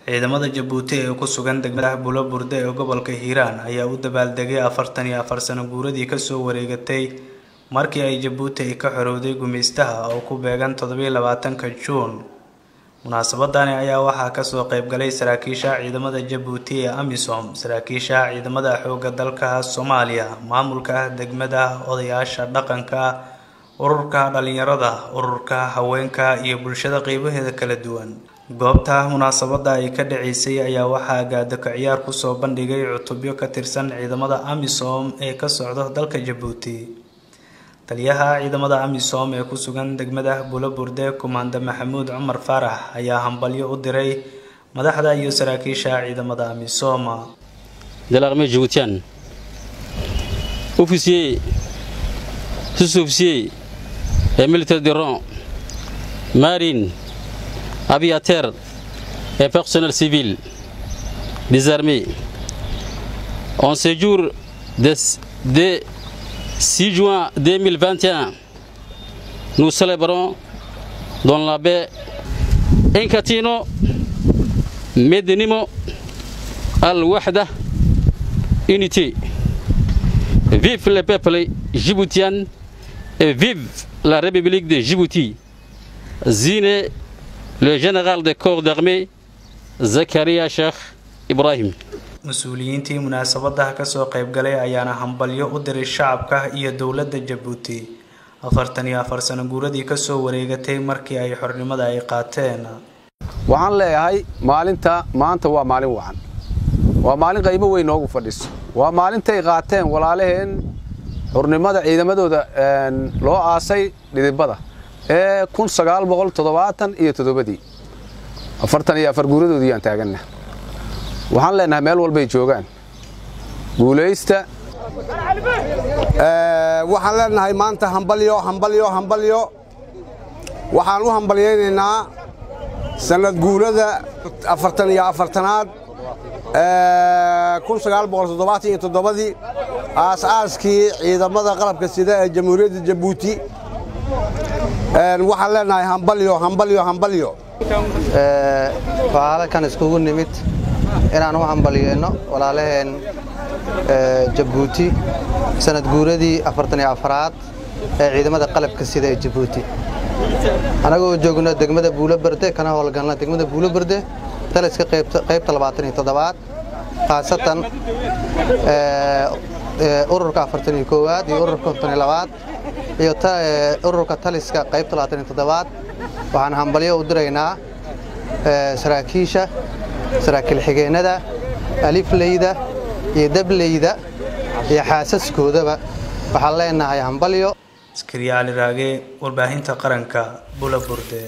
Ciidamada Jabuuti ee ku sugan degmada Bulo-Burde ee gobolka Hiiraan ayaa u dabaaldegay 44 sano guuradii kasoo wareegatay markii ay Jabuuti ay ka xorowday gumeystaha oo ku beegan 27-ka Juun. Munaasabadani ayaa waxaa kasoo qayb galay saraakiisha ciidamada Jabuuti ee AMISOM, saraakiisha ciidamada xoogga dalka Soomaaliya, maamulka degmada, odayaasha dhaqanka, ururka dhalinyarada, ururka haweenka iyo bulshada qeybaheeda kala duwan. Goobta munaasabadda ay ka dhaceysay ayaa waxaa gaado ka ciyaar kusoo bandhigay cutubyo ka tirsan ciidamada AMISOM ee ka socda dalka Jabuuti. Taliyaha ciidamada AMISOM ee ku sugan degmada Bulo-Burde, Kumaanda Maxamuud Cumar Faarax, ayaa hambalyo u diray madaxda iyo saraakiisha ciidamada AMISOM. De l'armée djiboutienne. Officiers, sous-officiers et militaires de rang, marine, aviateurs et personnel civil des armées. En ce jour de 6 juin 2021, nous célébrons dans la baie Inkatino Medinimo Al-Wahda Unité. Vive le peuple djiboutien et vive la République de Djibouti. Zine, le général de corps d'armée Zakaria Sheikh Ibrahim. Mas-uuliyiintii munaasabadaha kasoo qayb galay ayaana hambalyo u diray shacabka iyo dowladda Jabuuti 44 sano guuradii kasoo wareegatay markii ay xornimada ay qaateen. Waxaan leeyahay maalinta maanta waa maalin wacan, waa maalin qiimo weyn noogu fadhiso, waa maalintay qaateen walaalaheen xornimada ciidamadooda loo aasay dhidibada ee 1977-dii, 44 guuradoodii aan taaganna. Waxaan leenahay meel walbay joogaan guulaysta. Waxaan leenahay maanta hambalyo, hambalyo, hambalyo. Waxaan u hambalyaynaynaa sannad guurada 44aad, 1977-dii aas-aaskii ciidamada qalabka sida ee Jamhuuriyadda Jabuuti. Waxaan leenahay hambalyo, hambalyo, hambalyo. Waxaa halkan iskugu nimid inaan u hambalyeyno walaalaheen Jabuuti sanad guuradii 44aad ee ciidamada qalabka sida ee Jabuuti, anagoo joogno degmada Buulo Berde kana howlgalna degmada Buulo Berde, taliska qaybta 27aad, khaasatan ururka 41aad iyo ururka 52aad iyo ururka taliska qaybta 27aad. Waxaan hambalyo u diraynaa saraakiisha, saraakiil xigeennada, alifleyda iyo dableyda iyo xaasaskoodaba. Waxaan leenahay hambalyo. Askariye Cali Raage, warbaahinta qaranka, Bulo-Burde.